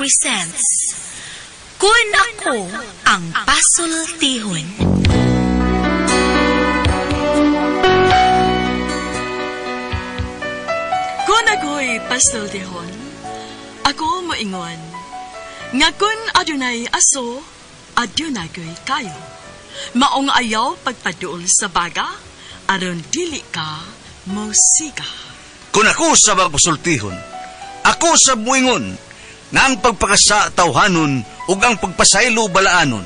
presents Kun Ako Ang Pasultihon. Kung ako'y pasultihon, ako moingon, nga kun adunay aso, adunay ko'y kayo. Maong ayaw pagpaduol sa baga, aron dili ka mosiga. Kung ako sa magpasultihon, ako sa muingon, nga ang pagpakasa tawhanon ug ang pagpasaylo balaanon.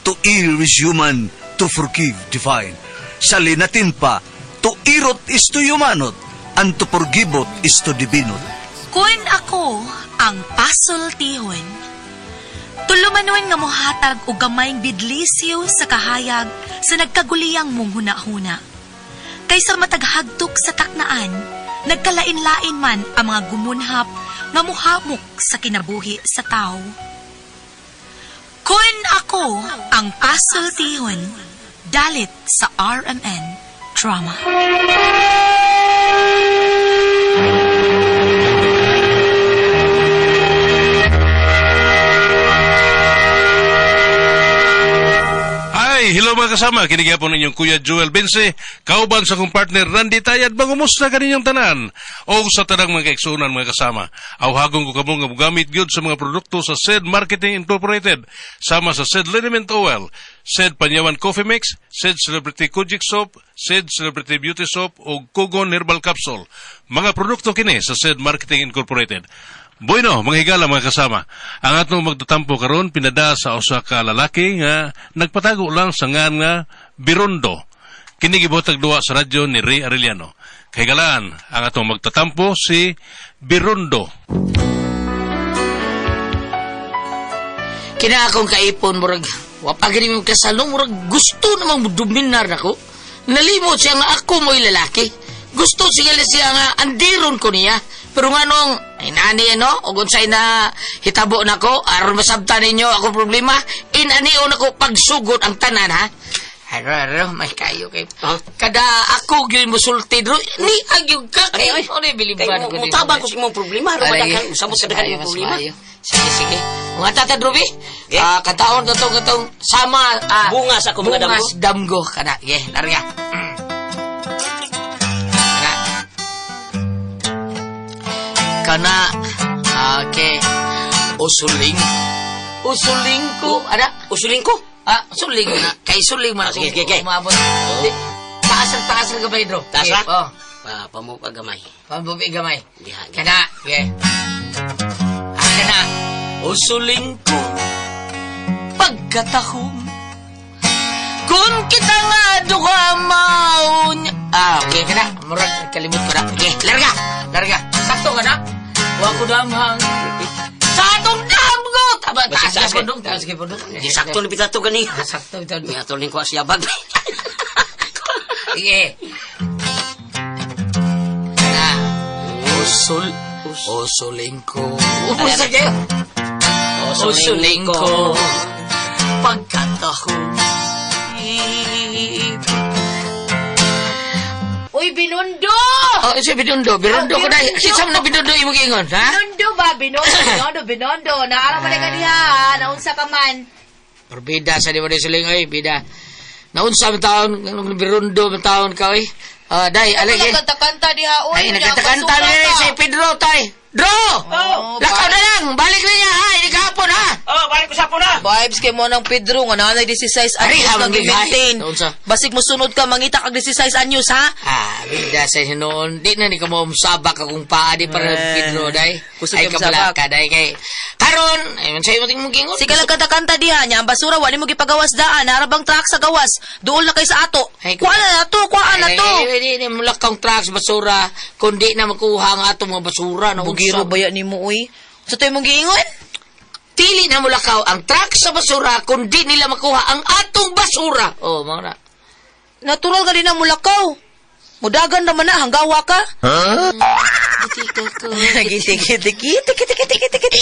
To err is human, to forgive divine. Sa linatin pa, to irot is to humanot, and to forgivot is to divinot. Kun ako ang pasultihon. Tulumanon nga mohatag og gamayng bidlisyo sa kahayag sa nagkaguliyang mong hunahuna. Kaysa mataghagtok sa taknaan, nagkalain-lain man ang mga gumunhap nga muhamok sa kinabuhi sa tao. Kun ako ang pasultihon, dalit sa RMN Drama. Ay, hello mga kasama. Kinigyan po ninyong Kuya Joel Bense, kauban sa kong partner Randy Tayad, bangumusta kaninyong tanan. O sa tanang mga kaigsunan mga kasama. Awhagon ko kamo nga mogamit gyud sa mga produkto sa SED Marketing Incorporated, sama sa SED Liniment Oil, SED Panyawan Coffee Mix, SED Celebrity Kojic Soap, SED Celebrity Beauty Soap o Kogon Herbal Capsule. Mga produkto kini sa SED Marketing Incorporated. Bueno, mga higala mga kasama. Ang atong magtatampo karon pinada sa usa ka lalaki nga nagpatago lang sa ngan nga Birondo. Kini gibotag duwa sa radyo ni Ray Arellano. Kahigalaan, ang atong magtatampo si Birondo. Kina akong kaipon, murag, wapag gani mo kasalong, murag gusto namang dominar nako. Nalimot siya nga ako mo'y lalaki. Gusto siya siya nga andiron ko niya. Pero nga nung, inani ano, o kung sa'y na hitabo nako, aron masabtan ninyo akong problema, inanion ako pagsugod ang tanan, ha? Aro, aro, may kayo kay. Kada ako gyud musulti dro, ni agyog ka kay. Ay, ay. Ano biliban Kay ko mutabang ko sa imong problema, aron Aray, madaghan, usabot sa daghan mas imong problema. maayo. Sige, sige. Mga tata Druby, Okay. kataon katong katong sama Bunga sa akong mga bungas damgo kana. Ye, larga. Kana. Kana. Okay. Usuling. Usuling ko. Ana. Usuling ko. Ah, suling na. Kay suling man ako. Sige, sige, sige. Umabot. Di, taas ang taas ang gamay, Dro. Taas Okay, ra? Oh. Pa pamuka gamay. Pambubi gamay. Diha, diha. Kana, okay. Ah, kana. Usuling ko pagkatahom. Kung kita nga duha maon. Ah, okay kana. Murag kalimot ko na. Okay, larga. Larga. Sakto ka na. Wa ko damhang. Sa atong damgo. Tama, Basig taas taas ka kay. pundong. Taas ka pundong. Di sakto ni bitato gani. Ah, sakto ito. Miatol ning ko siya bag. Sige. Na. Usul. Usuling ko. Ubusa kayo. Usuling ko. Pagkatahon. Uy, Binundo! Oh, si Binundo. Binundo ko dahil. Si Sam na Binundo imong ingon, ha? Binundo ba? Binundo, Binundo, Binundo. Naara pa ka diha, ha? Naunsa ka man. Pero bida sa di mo suling, oy, bida. Naunsa man taon, nung Birundo man taon ka, oy. Ah, day, alay, eh. Nagkanta-kanta diha, uy. Ay, nagkanta-kanta na eh, si Pedro, tay. Dro! Oh, Lakaw na lang! Balik na niya, ha? Hindi kahapon, ha? Oh, balik ko sa na. Vibes kay mo ng Pedro nga nanay 16 Ay, anyos habang nga gi-maintain. gigay. Unsa? Basig mo sunod ka mangita kag 16 anyos ha. Ah, bida sa hinoon. Di na ni ka mo sabak akong paa di para Eh, Pedro, day. kusog Ay, yung sabak. kabalaka, day. Kay, karon, ay, man sa'yo mo tingin mong Sige lang kanta-kanta diha nya ang basura wa nimo gipagawas daan narabang truck sa gawas. Duol na kay sa ato. Ay, Kuha na to, kuha na to. Ay, ay, ay, ay, kang trucks, basura. Kundi na makuha ang atong mga basura. Na Bugiro unsa. baya nimo uy. Sa to imong giingon? Dili na mulakaw ang truck sa basura kundi nila makuha ang atong basura. Oh, mga na. Natural ka din ang mulakaw. Mudagan naman na hanggawa ka. Giti, giti, giti, giti, giti, giti, giti.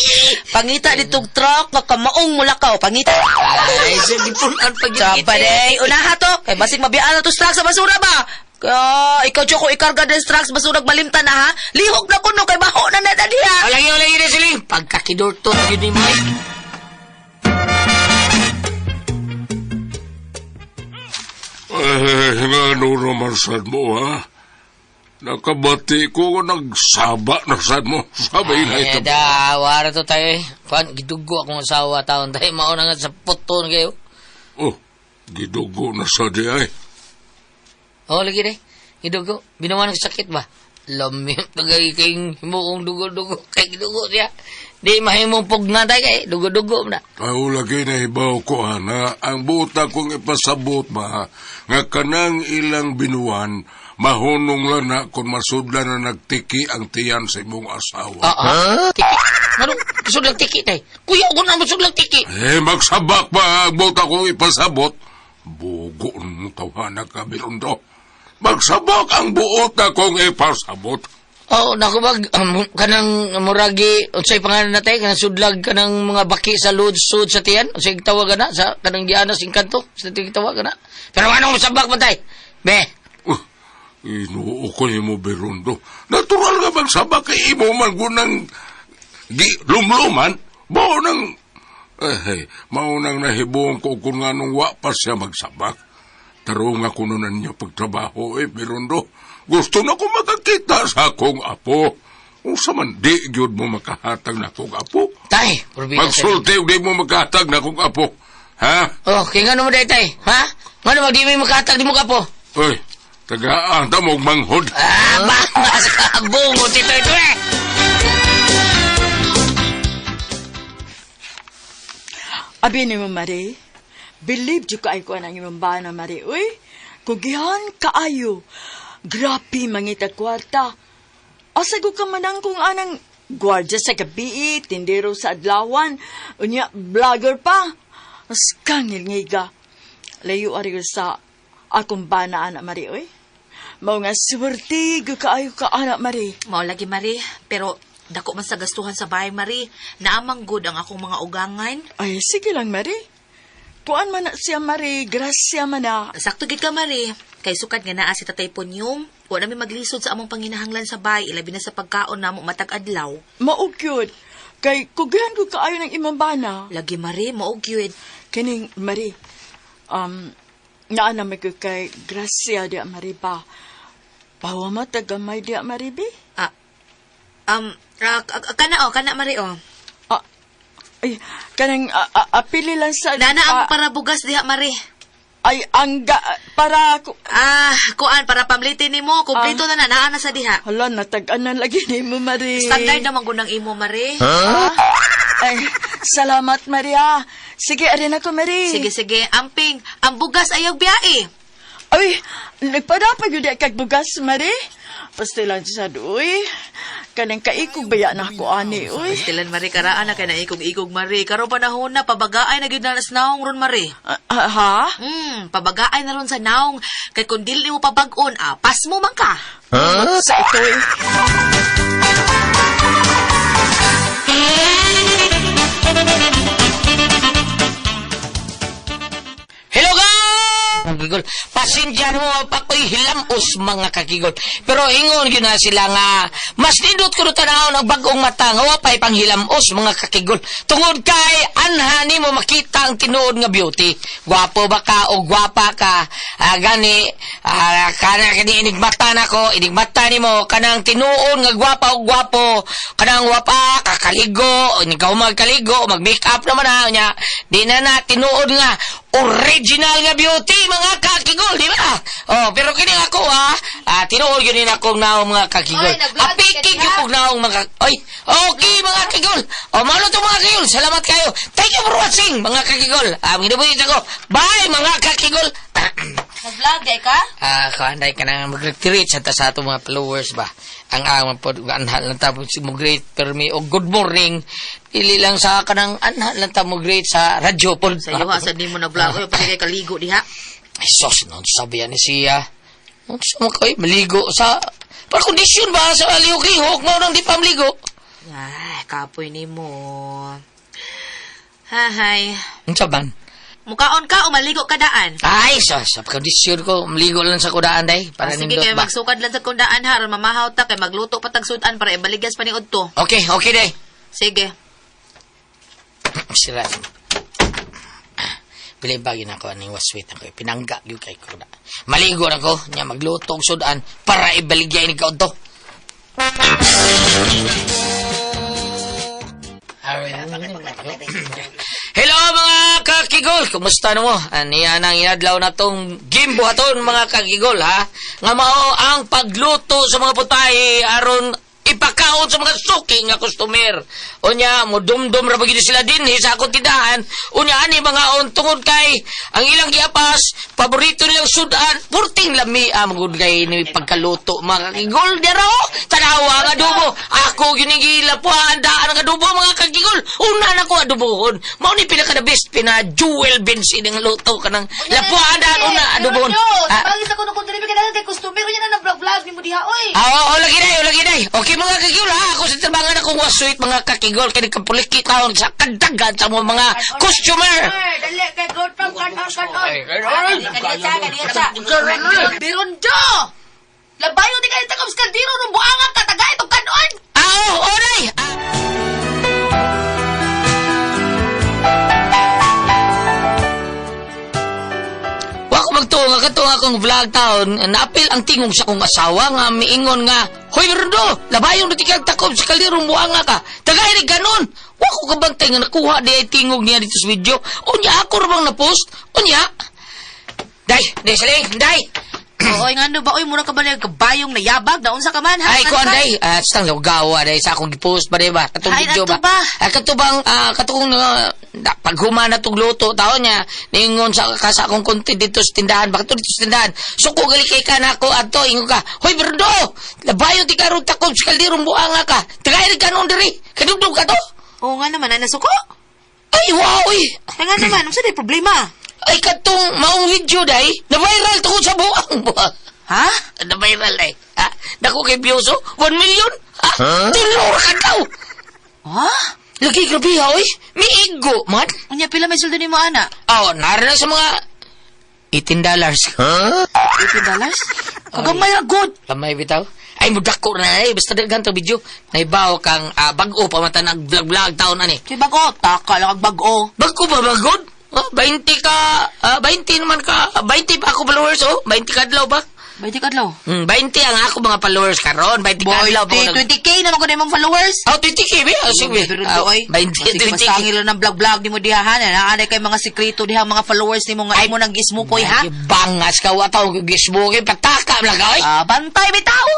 Pangita ditong truck nga kamaong mulakaw. Pangita. Ay, sa gipunan pag Tsapa day. Unaha to. Kay basig mabiyaan na to truck sa basura ba? Kaya, ikaw Choco, ikarga din trucks, basurag malimta na ha. Lihok na kuno kay baho na na diha. Alagi, alagi na siling. Pagkakidorto, yun ni Mike. Eh, ngano naman sad mo, ha? Nakabati ko nagsaba na sad mo. Sabay na Ay, ito. da, wara to tayo eh. Kuan, gidugo akong asawa taon tayo. Mauna nga sa puto na kayo. Oh, gidugo na sa di ay. Oh, lagi de. Gidugo. Binawan ng sakit ba? Lami, tagay kayong himuong dugo-dugo. Kay gidugo siya. Di mahimong pugna tayo kay. Dugo-dugo na. Aw, lagi na hibaw ko, ana. Ang buta kong ipasabot ba, nga kanang ilang binuan, mahunong lang na kung masudlan na nagtiki ang tiyan sa imong asawa. Ah, ah. Tiki. Ano? Sudlang tiki tayo. Kuya, ako na sudlang tiki. Eh, magsabak pa ang buta kong ipasabot. Bugo ng tawana ka, Birundo. Magsabak ang buot na kong ipasabot. Oh, naku bag kanang muragi unsay pangalan na tay kanang sudlag kanang mga baki sa lud sud sa tiyan unsay tawag na sa kanang giana sing kanto sa tawag na. Pero anong masabak man tay? Be, Inoo ko nimo Birundo. Natural nga magsabak kay imo man gunang gi lumluman. Mao nang eh, mao nang nahibuong ko kung nganong wa pa siya magsabak. Tarong ako nun ninyo pagtrabaho eh, Birundo. Gusto na ko makakita sa akong apo. Unsa man di gyud mo makahatag na akong apo? Tay, probina sa. Magsulti og di mo makahatag na akong apo. Ha? Oh, kay ngano mo day tay? Ha? Ngano mag di may makatag di mo kapo? Oy, tagaan ta mo og manghod. Ah, ba, sa bungo tito ito eh. Abi ni mo, Mari. Believe jud ka ay ko ang imong bana, Mari. Uy, kugihan kaayo. Grabe mangita kwarta. Asa ko ka manang kung anang gwardya sa gabi, tindero sa adlawan, unya vlogger pa. Mas kangil ngiga. Layo ari ko sa akong bana, anak Mari, uy. Mao nga swerte gyud kaayo ka, anak Mari. Mao lagi Mari, pero dako man sa gastuhan sa bahay Mari. Naamang good ang akong mga ugangan. Ay, sige lang, Mari. Kuan man na siya, Mari. Grasya man na. Sakto gid ka Mari. Kay sukad nga naa si Tatay Punyong, wa na mi maglisod sa among panginahanglan sa bahay, ilabi na sa pagkaon namo matag adlaw. Mao gyud. Kay kugihan ko kaayo ng imong bana. Lagi Mari, mao gyud. Kining Mari. Naa na may kay Gracia di Mari ba. Bawa mo tagamay di Mari bi? Ah, kana oh, kana Mari oh. Ah, ay, kanang apili lang sa Nana ang para bugas diha Mari. Ay ang para ko Ah, kuan para pamlitin nimo, kumpleto na na naa na sa diha. Hala, natag-anan lagi nimo Mari. Standard naman gud ang imo Mari. Ay, salamat Maria. Sige, arin ako Mari. Sige sige, amping, ang bugas ayaw biyae. Ay, nagpadapag yun kag bugas, Mari. Pastilan sa uy. Kanang kaikog baya na ako ani, uy. Pastilan Mari karaan na kay naikog-ikog Mari. Karon panahon na pabagaay na gyud na sa naong ron Mari. Ah, ah, ha? Pabagaay na ron sa naong kay kun dili nimo pabag-on, pas mo man ka. Sa ito eh. Hello guys! Kagigol. Pasensya mo pakoy hilamos mga kakigol. Pero ingon gyud na sila nga mas nindot kuno tanawon ang bag-ong mata nga wa pay panghilamos mga kakigol. Tungod kay anha nimo makita ang tinuod nga beauty. Gwapo ba ka o gwapa ka? Gani kana kani inigmata nako, inigmata nimo kanang tinuod nga gwapa o gwapo, kanang wapa kakaligo, ikaw magkaligo, mag-makeup naman ha nya. Di na na tinuod nga original nga beauty mga kakigol, di ba? Oh, pero kini ako ha, tinuod yun din akong naong mga kakigol. Oy, nag-vlog ka Apiki diha. gyud kog naong mga Oy, okay mga kakigol. Oh, malo to mga kakigol. Salamat kayo. Thank you for watching mga kakigol. Ginubuhit ako. Bye mga kakigol. Nag-vlog di ka? Kuanday ka na mag-retreat sa ta sa ato mga followers ba. Ang amon po anhal lang ta mo great permi o good morning. Dili lang sa kanang anhal lang ta mo great sa radyo po. Sa iyo ha, sa di mo nag-vlog, oy pati kay kaligo diha. Ay, sos, no, sabi yan ni siya. Unsa mo kayo, maligo sa... Par kondisyon ba sa lihok-lihok mo nang di pa maligo? Ay, kapoy nimo. Hahay. Unsa ban? Mukaon ka o maligo ka daan? Ay, sa kondisyon ko, maligo lang sa kudaan, day. Para Ah, sige nindot kay ba? magsukad lang sa kundaan ha, aron mamahaw ta kay magluto pa tag sudan para ibaligas pa ni udto. Okay, okay, day. Sige. Sira. Pili bagay na ako aning waswit ako. Pinangga gyud kay ko na. Maligo na ko nya magluto og sudan para ibaligya ni kaudto. Hello mga kakigol! Kumusta na mo? Aniya nang inadlaw na tong gimbuhaton mga kakigol ha? Nga mao ang pagluto sa mga putahe aron ipakaon sa mga suki nga customer. Unya, mudumdum ra ba gid sila dinhi sa akong tindahan. Unya, ani mga on tungod kay ang ilang giapas, paborito nilang sudan, purting lami ang gud kay ni pagkaluto mga kakigol. Dero, tanawa ang adobo. Ako ginigila po handaan ang adobo mga kakigol. Una na ko adobohon. Mao ni pila ka the best pina Jewel Bensin ang luto kanang lapuan daan una adobohon. Ah, Bagay sa kuno kung dili ka kay customer unya na nag-vlog nimo diha oy. Ah, oo, lagi na, lagi na. Okay, mga kakigol, ha? Ako sa trabangan akong wasuit, mga kakigol, kaya nagkapuliki taon sa kadagan sa mga customer. Dali kay go from kanon kanon. Kadiya Birondo! Labayo di ka takob sa kaldero nung buangan ka tagay itong kanon. Ah, oo, oo, day. Ah. Wa ko magtuo nga kato nga akong vlog taon, naapil ang tingog sa akong asawa nga miingon nga, "Hoy Rondo, labayon na tikag takob sa kaldero buanga ka." Tagay ni ganon. Wa ko kabantay nga nakuha di ay tingog niya dito sa video. Unya ako ra bang na-post? Unya. Day, day saling, day. Oy, ngano ba oy mura ka ba niya kabayong nayabag naunsa ka man ha? Ay, kuan day. Ah, stang gawa day sa akong gipost ba day ba? Katong Ay, video ato ba? ba? Ah, kato bang katong paghuma na tong luto taon niya ningon sa ka sa akong content dito sa tindahan, bakit dito sa tindahan? Suko gali kay ka nako adto ingon ka. Hoy, Berdo, labayo ti karon takob sa kalderong buanga ka. Tagay ka kanon diri. Kadugdog ka to. Oo nga naman ay nasuko. Ay, wow, oy. Ay nga naman, unsa day problema? Ay katong maong video day, na viral tungkol sa buang ba? Ha? Na viral ay. Ha? Dako kay views oh, 1 million. Ha? Tulo ra ka daw. Ha? Lagi grabe ha, oy. Miigo man. Unya pila may sweldo nimo ana? Oh, nara na sa mga $18. $80? Kagamay ra good. Kamay bitaw. Ay, mudako na eh. Basta daghan to video. Naibaw kang bag-o pa man tanang vlog-vlog taon ani. Kay bag-o, taka lang ag bag-o. Bag-o ba bagod? Oh, 20 ka, 20 naman ka, 20 pa ako followers oh. 20 ka adlaw ba? 20 ka adlaw. 20 ang ako mga followers karon, 20 ka adlaw ba? 20k naman ko na imong followers. Oh, 20k ba? Oh, sige. Pero oy, 20, 20k. Masangil lang ng vlog-vlog nimo diha ha. Naanay kay mga sekreto diha mga followers nimo nga imo nang gismukoy ha. Ay, bangas ka wa taw gismukoy pataka lang ka oy. Ah, bantay bitaw.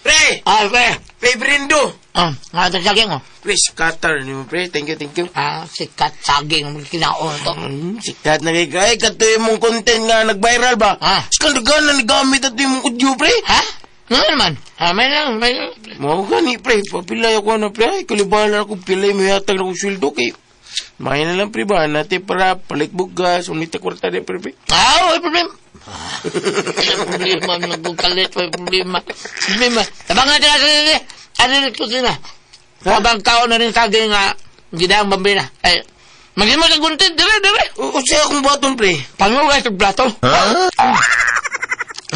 Pre! Ah, pre. Pre, Brindo! Ah, nga saging oh. Pre, scatter ni mo, pre. Thank you, thank you. Ah, sikat saging mo kinaon to. Sikat na kay kay. Kato yung mong content nga nag-viral ba? Ah. Skandagan na nagamit at yung mong audio, pre. Ha? Nga naman. Ah, may lang, may lang. Mao gani, pre. Papilay ako na, pre. Ay, kalibalan ako. Pilay mo yatag na akong sweldo kay. May na lang, pre ba? Nate para palit bugas. Unita kwarta di, pre, pre. Ah, may problema. May problema, nagkukalit, may problema. Problema. Tabangan na, na, ano rin ko sila? Habang kaon na rin saging nga, gidang bambina. Ay, maging mo sa guntit, dire, dire. O, siya akong baton, pre. Panghugas ng plato. Ha?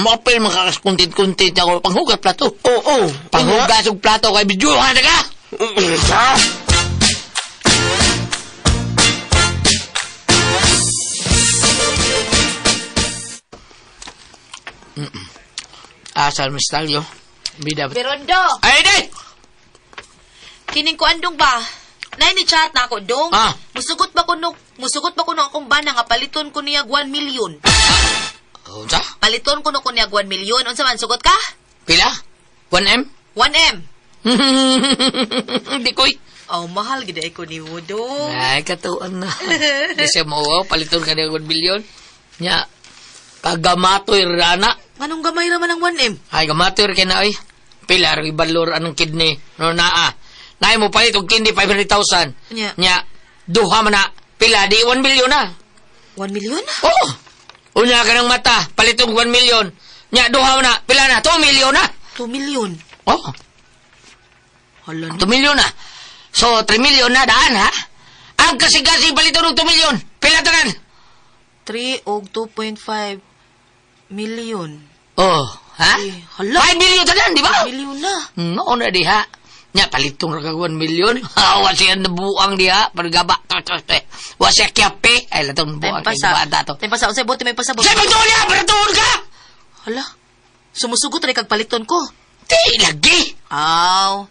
Makapil, makakaskuntit-kuntit ako. Panghugas plato. Oo, oo. Panghugas ng plato kay bidyuhan na ka! Ha? Asal, mistalyo. Bida. Birondo, Ay, day! kining ko andong ba? Nay ni chat na ako dong. Ah. Musugot ba kuno, musugot ba kuno akong bana nga paliton ko niya 1 million. Unsa? Paliton kuno ko niya 1 million. Unsa man sugot ka? Pila? 1M? 1M. Di ko'y. Oh, mahal gid ay ko ni dong. Ay, katuan na. Di siya mauwaw, paliton ka niya 1 billion. Nya, kagamatoy rana. Nganong gamay ra man ang 1M? Ay, gamatoy ra na, oy. Pila, rin balor anong kidney. No, naa. Naay mo palit og kidney, 500,000. Nya. Nya, duha man na. Pila, di 1 billion na. 1 million? Oo. Unya ka ng mata, palit og 1 million. Nya, duha man na. Pila na, 2 million na. 2 million. Oo, Hala 2 million na. So, 3 million na daan, ha? Ang kasigasi paliton og 2 milyon. Pila tanan? 3 og 2.5 million. Oh, ha? Eh, hala. 5 million tanan, di ba? Million na. Noon na diha. Nya palitong ra kag 1 million. Wa siya nabuang diha, pargaba. Wa siya kyape. Ay latong Time buang pa kay sa. buang dato. Time pa sa. Unsay buti may pasabot. Sa pagtuon niya, para tuon ka. Hala. Sumusugot rin kag paliton ko. Di lagi. Aw.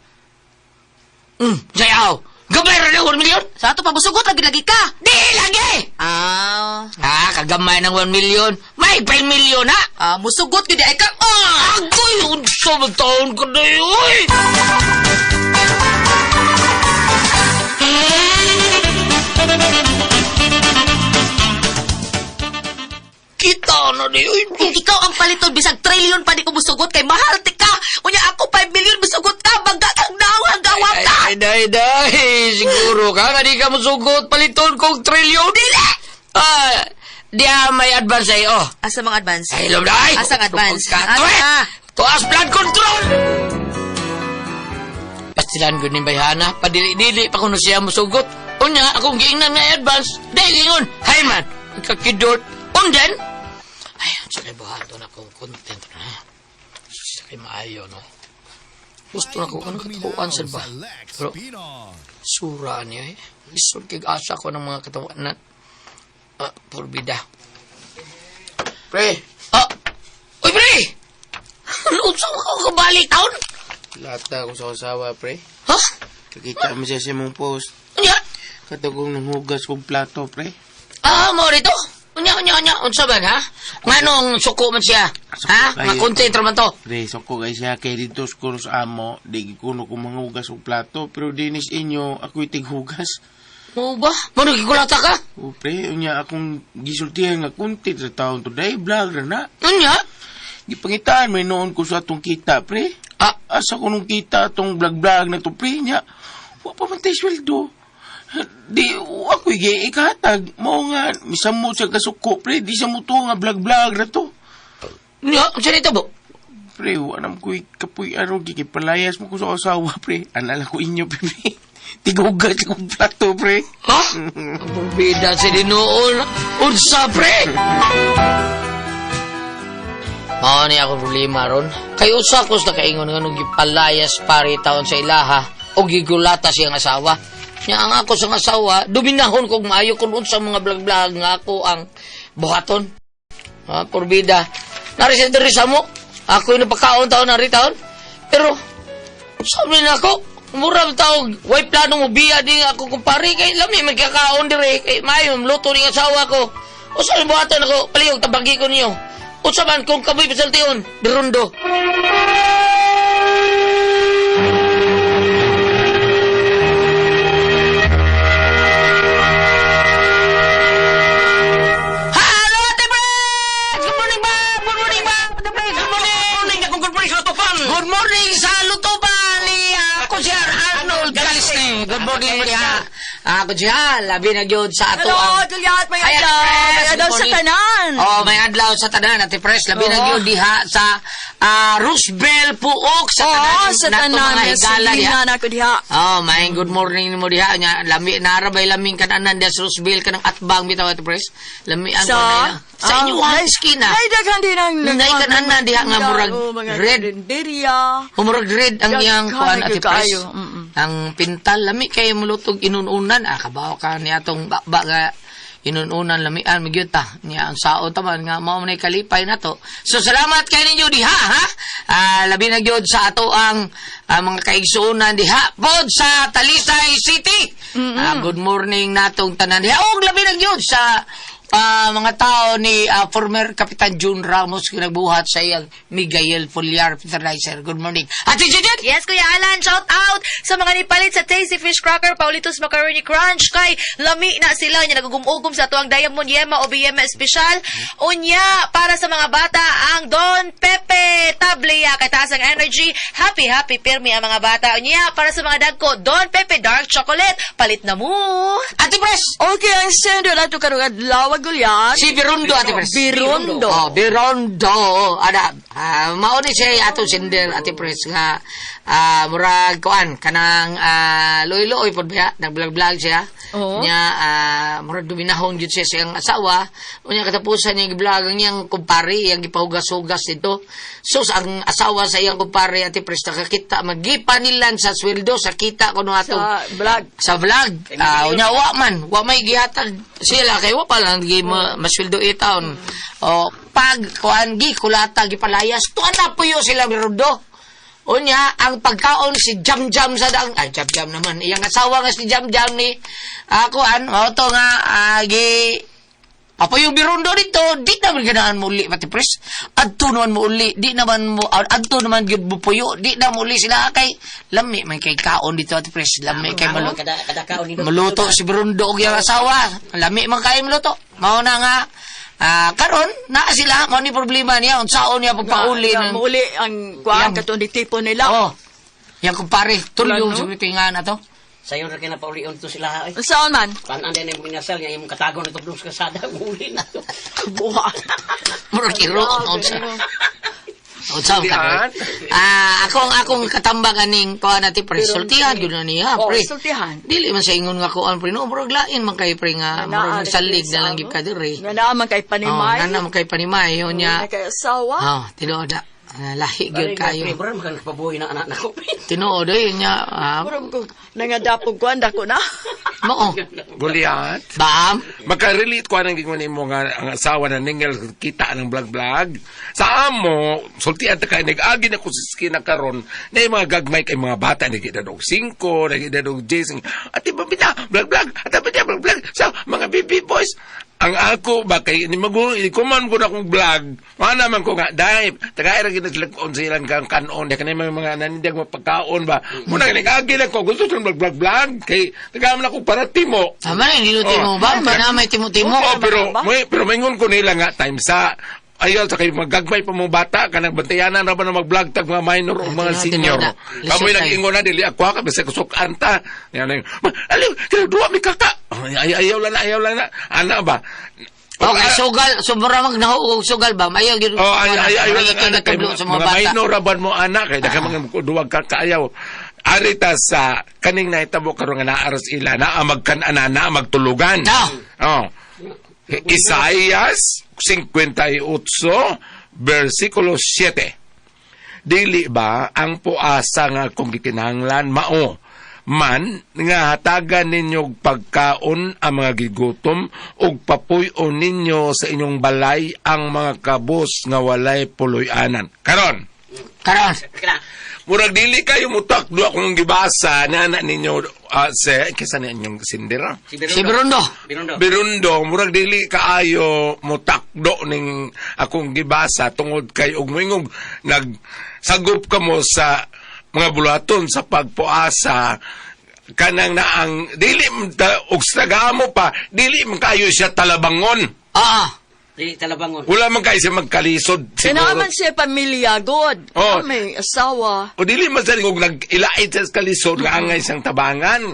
Sayaw. Gamay ra na 1 million. Sa ato pa musugot lagi lagi ka. Di lagi. Aw. Ah, kagamay ng 1 million. May 5 million na. Ah, musugot gyud ay ka. Ah! Agoy, unsa man taon ko na oy. Kita na di, oy. Kung ikaw ang paliton bisag trillion pa di ko musugot kay mahal ti ka. Unya ako 5 million musugot ka bangga kang naong gawat ka. Ay, day, day. Siguro ka nga di ka musugot. Paliton kong trillion. Dili! Ah, di ah, may advance ay, oh. Asa mga advance? Ay, lom day. Asang advance? Ka, Asa? Tuas blood control! Pastilan ko ni Bayhana, padili-dili pa kuno siya musugot. Unya, akong giingnan nga advance. Dahil ingon, hay man, kakidot. Unden, ay, sa kay buhaton akong content na. Sa kay maayo, no? Gusto na ko, ano katuan sa ba? Pero, sura niya eh. Lisod kay asa ko ng mga katawanan. Ah, porbida. Pre, Ah! Uy, pre! Ano sa ko kabalik taon? lahat na ako sa asawa, pre. Ha? Kakita mo siya sa imong post. Unya? Katugong nang hugas kong plato, pre. Ah, mo rito? Unya, unya, unya. Unsa man, ha? Nganong suko man siya? Ha? Ay. Nga content man to. Pre, suko kay siya kay dito sa kuros amo. Di kuno ko manghugas og plato, pero dinis inyo, ako'y tighugas. Mo ba? Mo nagigulata ka? O pre, unya akong gisultihan nga kunti sa taon today, vlog ra na. Unya? Gipangitaan may noon ko sa atong kita, pre. Ah. Asa ko nung kita atong vlog-vlog na to, pre, nya. Wa pa man tayo sweldo. Di, ako'y giikatag. Mao nga, misamot sa kasuko, pre. Di sa muto nga vlog-vlog na to. Unya, unsa nito bo? Pre, anam ko'y kapoy araw, gikipalayas mo ko sa asawa, pre. Anala ko inyo, pre. Tigugas kong plato, pre. Ha? Ang porbida sa dinuon. Unsa, pre? Mao ni ako problema ron. Kay usa ko sa nakaingon nga nung gipalayas pare taon sa ilaha o gigulata siyang asawa. Nya ang ako sa asawa, duminahon kog maayo kun unsa mga blag-blag nga ako ang buhaton. Ha, porbida. Nari siya diri sa mo. Ako yung napakaon taon nari taon. Pero sabi na ako, mura ba tawag, way plano mo biya di nga ako kumpare kay lami magkakaon dire kay maayo luto ni asawa ko. Usa man buhaton ako, palihog tabagi ko niyo. Usa man kung kamoy pasultihon, dirundo. Hello, Ate Pres! Good morning ba? Good morning ba? Ate Pres, good morning! Good morning sa Lutupan! Good morning sa Lutupan ni Kusyar Arnold Galiste. Good morning mo niya. Kusyar, labi na gyud sa ato Hello, ang... Juliet, may Ay, Ate adlaw. Pres, May good adlaw sa morning. tanan. Oh, may adlaw sa tanan, Ate Pres. Labi na Oo. gyud diha sa Rosebell Puok sa Oo, tanan. sa nato tanan. mga higala diha. Sige na ko diha. Oh, may good morning nimo diha nya lami narabay laming kananan diha sa Roseville kanang atbang bitaw Ate Pres. Lami ang Sa? sa inyo Ah, ang eskina. Ay, daghan din ang Nay kananan diha nga murag red. Rinderia. Humurag red ang Daghan iyang kuan gyud Ate Pres. kaayo, mm-mm. Ang pintal lami kay mulutog inununan ah kabaw ka ni atong baba nga inununan lamian magyud ta niya ang saon ta man nga mao man ay kalipay nato. So salamat kay ninyo diha ha. Labi na gyud sa ato ang mga kaigsuonan diha pod sa Talisay City. Good morning natong tanan diha. Og labi na gyud sa mga tao ni former Kapitan June Ramos nga nagbuhat sa iyang Miguel Foliar Fertilizer. Good morning. Ate Judith! Yes, Kuya Alan, shout out sa mga nipalit sa Tasty Fish Cracker, Paulitos Macaroni Crunch, kay lami na sila nya nagugum-ugom sa tuang Diamond Yema o Biyema Espesyal. Unya, para sa mga bata, ang Don Pepe Tablea, kay taas ang energy, happy happy pirmi ang mga bata. Unya, para sa mga dagko, Don Pepe Dark Chocolate, palit na mo. Ate Pres! Okay, ang sender nato karong adlaw, Juliet. Si Birundo, Ate Pres. Birundo. Oh, Birundo. Ada, mao ni siya atong sender, Ate Pres, nga Murag kuan kanang luoy-luoy pod ba nag-vlog-vlog siya. Oo. Nya murag duminahon gyud siya sa iyang asawa. Unya katapusan niya gi-vlog ang iyang kumpare, iyang gipahugas-hugas dito. So ang asawa sa iyang kumpare, Ate Pres, nakakita magipanilan sa sweldo sa kita kuno atong Sa vlog. Sa vlog. Unya wa man, wa may gihatag sila kay wa pa lang gi masweldo itaon. O pag kuan gi kulata gipalayas, tuan na puyo sila mirudo. Unya ang pagkaon si Jam Jam sa dang ay Jam Jam naman iyang asawa nga si Jam Jam ni kuan mao to nga gi Apo yung birundo dito, di naman ganahan mo uli, Pati Pres. Adto naman mo uli, di naman mo, adto naman gyud mo puyo, di na mo uli sila kay lami man kay kaon dito, Ate Pres. Lami kay maluto. Kada kada kaon nindot. Maluto si Birundo og iyang asawa. Lami man kayo maluto. Mao na nga karon naa sila mao ni problema niya unsaon niya pagpauli Nga, ng Muli ang kuan Yang- katong tipo nila. Oh. Yang kumpare tulyong Wala, sa no? mitingan na to. Sayo ra kay napaulion to sila ay. Saan man? Kanan din yung minasal niya yung katago na to sa kasada uli na to. Buha. Murag iro unsa. Unsa ka? Sultihan? Akong akong katambang aning kuan ati pre sultihan gyud na niya Oh, pre. sultihan. Dili man sa ingon nga kuan pre no murag lain man kay pre nga murag nagsalig na lang gyud ka diri. Nga naa man kay panimay. Oh, nga naa man kay panimay yun niya. Nga kay asawa. Oh, tinuod na. Lahi gyud kayo. Pre, bro, makan kapabuhi na anak nako. pre. Tinuod oy nya. Murag ko nangadapog kuan dako na. Mao. Goliath. Bam. Makarelate ko anang gingon nimo nga ang asawa na ningel kita ng vlog-vlog. Sa amo, sultian ta kay nag-agi na ko sa skina karon na yung mga gagmay kay mga bata nagedad og 5, nagedad og 10. At iba bita, vlog-vlog, at iba bita, vlog-vlog. Sa mga baby boys, ang ako ba kay ni mago kuman ko na akong vlog. Wala man ko nga dai. Tagay ra gid sila kon silang kang kanon di kanay mga mga nanindag mapagkaon ba. Muna nag-agi na ko gusto sila vlog vlog kay taga man ako para timo. Tama na, niluti Oh. mo ba? Ba may timo-timo? Oo, pero may pero maingon ko nila nga time sa ayaw sa kayo magagmay pa mong bata kanang bantayanan ra ba na mag-vlog tag mga minor o mga Tinuod, senior. tinuod na. Kamoy Lisod nag ingon na dili ako ka bisag kusok anta. Yan yan. Ma, aliw kay duwa mi kaka. Ay, ayaw lang na, ayaw lang na. Ana ba? Okay, sugal, sobra mag nahuog sugal ba? Ayaw gyud. Oh, ay ay ay Ayaw ay, kay kay katublo sa mga mga bata. minor ra ba mo anak kay daghan mga duwag ka kaayaw. Arita sa kaning nahitabo karon nga naaras ila naa magkan-ana naa magtulugan. Ah. Oh. Isaías 58 versikulo 7. Dili ba ang puasa nga kung gikinahanglan mao man nga hatagan ninyo og pagkaon ang mga gigutom ug papuy-on ninyo sa inyong balay ang mga kabos nga walay puloy-anan. Karon, Karon. Kana. murag dili kayo mutak do akong gibasa na na ninyo sa kisa na inyong sindira. Si Birundo. Si Birundo. Birundo. Birundo, murag dili kaayo mutakdo ning akong gibasa tungod kay og moingog nagsagop kamo sa mga bulaton sa pagpuasa kanang naang dili man og mo pa dili man kayo siya talabangon Ah. Dili talabangon. wala man kayo siya magkalisod Kaya siguro naman siya pamilya god. Oh. May asawa. o dili man sa og nag-ilait sa kalisod nga angay siyang tabangan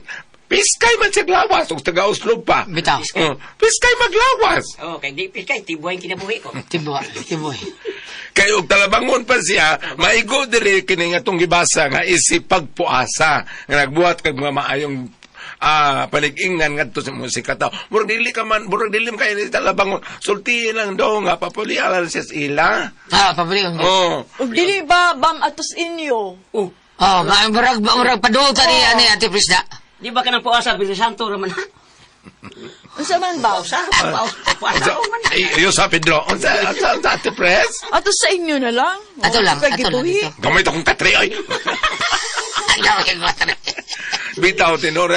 piskay man siya lawas og taga-Oslo pa. Bitaw. Oh, piskay maglawas. Oh, kay di kay tibuhay kinabuhi ko. Tibuhay, tibuhay. Kay og talabangon pa siya, maigo diri kini nga atong gibasa nga isip pagpuasa nga nagbuhat kag mga maayong panig-ingnan ngadto sa mga sikataw. Murag dili ka man, murag dili man kayo ni talabangon. Sultihin lang daw nga papulialan siya sa ila. Ah, pabili. Oh. Ug dili ba bam atos inyo? Oh, Oh, murag murag padulta ni ani Ate Prisda. di ba kanang puasa Birhen Santo ra man? Unsa man ba? Puasa, puasa man. Ay, ayo sa Pedro. Unsa unsa unsa Ate Pres? Atos sa inyo na lang. Ato lang, Kay ato lang gibuhi. dito. Gamay ta kong katre ay. Ayaw, kay ko Bitaw tinora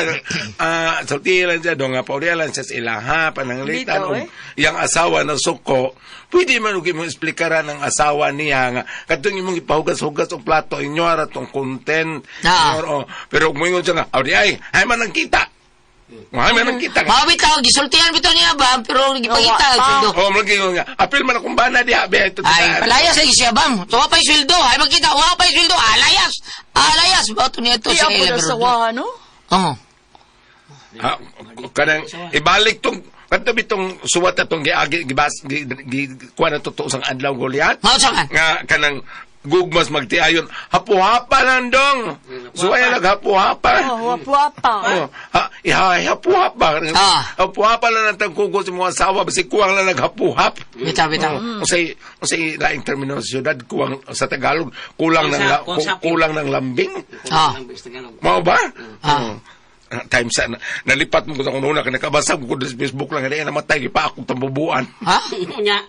sultihin lang siya do nga papulialan siya sa ila ha pananglitan Bitaw, og eh. iyang asawa na suko. Pwede man og imong esplikaran ang asawa niya nga kadtong imong ipahugas-hugas og plato inyo ra tong content. Ah. Inyo ra, oh. Pero kung moingon siya nga, "Aw di ay, ay man ang kita." Ay man ang kita. Mao bitaw gisultihan bitaw niya ba pero gipangita Wa pa. sweldo. Oh, malagi nga. Apil man akong bana diha be ito. Ay, palayas lagi siya bam. So, wa pa'y sweldo. Ay, magkita, wa pa'y sweldo. Alayas! Alayas! Bato niya ito Di sa ako ila. asawa no? Oo. Ah, kanang ibalik tong kadto bitong suwat atong giagi gibas gi, gi kuha na totoo sang adlaw Goliath. Mao sa man. Nga kanang Gugmas magtiayon. Hapuhapa lang dong. Suwaya naghapuhapa. Oh, wapa. Oh, ha, iha, hapuhap ba? Ah. Hapuhapa lang ang tagkugo sa mga asawa, basi kuwang lang naghapuhap. Bitaw, bitaw. Unsay unsay laing termino sa syudad kuwang sa Tagalog kulang ng Kuwang sapin. kulang ng lambing. Ah. Mao ba? Ah. Oh. Time sa nalipat mo ko sa una kay nakabasa ko sa Facebook lang kaya namatay gipa akong tambubuan. Ha? Nya.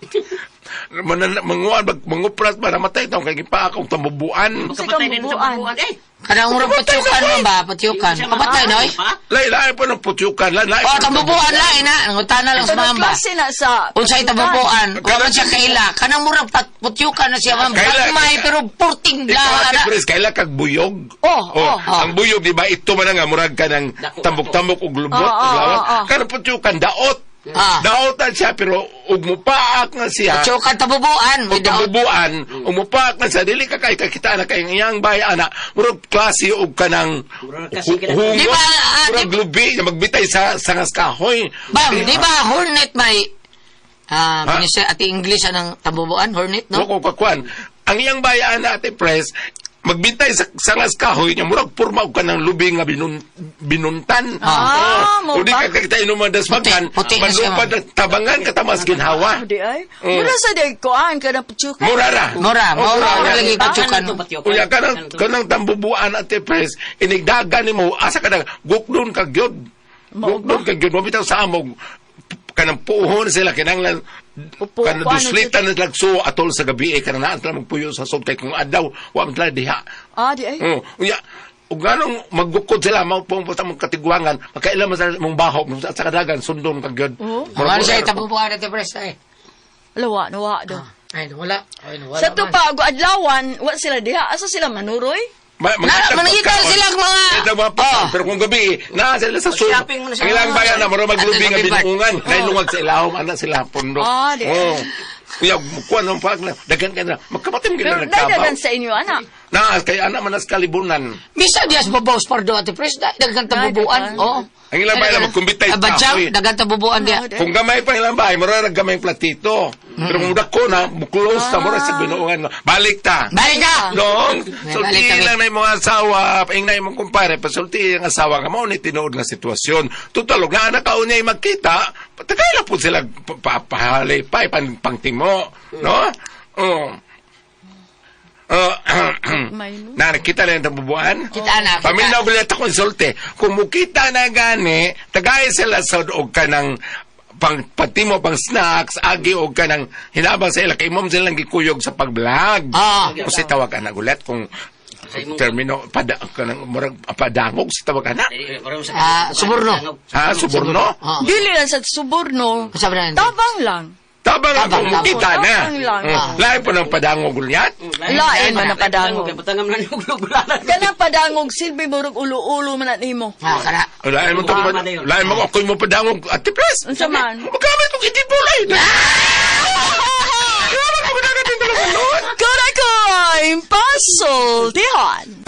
Manan manguan mangupras ba namatay taon kay gipa akong tambubuan. Kapatay din sa bubuan. bubuan. Eh. Kanang murag patyukan man ba? Patyukan. Kapatay na, oy. Lay lain pa ng putyukan, lay lain Oh, pa ng tambubuan lain na. Nangutana lang sa Pero mga ba. klase na sa... Unsay tambubuan? Wa man siya kaila. Kanang murag patyukan na siya man. Kaila- Bagmay pero purting Ikaw, la. Ate Pres, kaila kag buyog. Oh, oh. Ang buyog, di ba, ito man nga, murag ka ng Dako, tambok-tambok ug lubot, Oh, ug oh, lawas. oh, oh. Kanang putyukan, daot. Ah. Daot na siya, pero ug mupaak na siya. Patyukan tambubuan. O May daot. tambubuan, umupaak na siya, dili ka kay kakita na kay iyang bay, ana, murag klase og kanang Murag kasi hungot, Di ba, ah, murag lubi, na magbitay sa sangas kahoy. Bam, di ba hornet may ah, Ha? minister ati English anang tambubuan hornet no? No? Ko kakuan. Ang iyang bayaan na Ate Pres, magbintay sa sangas kahoy niya, murag purma og kanang lubi nga binuntan. Ah, O mo di ba? ka kakita inuman dasmagan, Puti, puti na siya, manlupad ang tabangan katamas ginhawa. Oh, Di ay. Mm. Mura sa day koan ka na patyukan. Mura ra. Mura, Oh, mura ra. lagi patyukan. Unya kanang kanang tambubuan Ate Pres, inigdagan nimo asa ka na gukdon ka gyud. Gukdon ka gyud mabitaw sa amog kanang puhon sila kinanglan Upo, kanang kuano duslitan na lagso atol sa gabi eh, kanang naan sila magpuyo sa sod kay kung adlaw wa man sila diha. Ah, di ay. Oh, unya ug ganong maggukod sila mao po sa mong katigwangan makaila man sa mong baho sa kadagan sundon ka gyud. Oh. Mura siya tambubuan ati Pres ay. Lawa, nawa do. Ay wala. Ay wala. Sa to pa, ago adlawan, wa sila diha. Asa sila manuroy? Manangita sila ang mga- Ito mga pagkaon. Oh. Pero kung gabi, naa sila sa sur. Shopping muna sila. Ang ilang bayan na mura maglubi At nga gabi ba? binuungan. Nailungag sa ilahom, ana sila pundo. Ah, di. Oh. Kuya, kuan ang pag na. Daghan ka na. Magkapatim ka Pero na nagkabaw. dadagan sa inyo, anak. Na, kay ana man as kalibunan. Bisa dias babaw pardo ati Pres, daghan tambubuan. Daghan. Oo. Ang ilang bayan na magkumbitay Ah, Badyang, kahoy. daghan tambubuan diya. Ah, di. Kung gamay pa ilang bahay, mura na gamay platito. Pero kung dako na, close ta, mura sa binuungan. Balik ta. Balik ka. Dong, Balik sulti kami. lang na imong asawa, paing na imong kumpare, pasulti ang asawa nga mao ni tinuod nga sitwasyon. Total og naa na kaon niya magkita, tagay lang po sila pahalay pa pan pangtimo, no? Oh. Oh, May no. na nakita na yung bubuan? Kita na, kita. Paminaw ko lang akong insulte. Kung mukita na gani, tagay sila sa og ka ng pang patimo pang snacks, agi og ka ng hinabang sa ila kay mom silang gikuyog sa pag-vlog. Ah. Kung si tawag ana gulat kung termino pada kanang murag padangog si tawag ana. Ah, suborno. Ha, suborno. Ah. Dili lang sa suborno. Sabi na, Tabang lang. Tabang Tabang, ako mukita tabang. na. Tabang lang. Mm. Lain po ng padangog gulyat. Lain man ang padangog. Patangam na nuglugulan. Kanang padangog, silbi murag ulo-ulo man at nimo. Ah, kana. Lain mo tong lain mo ako mo padangog ati pres. Unsa man? Magkamit kong itipulay. Kuray-kuray, pasultihan!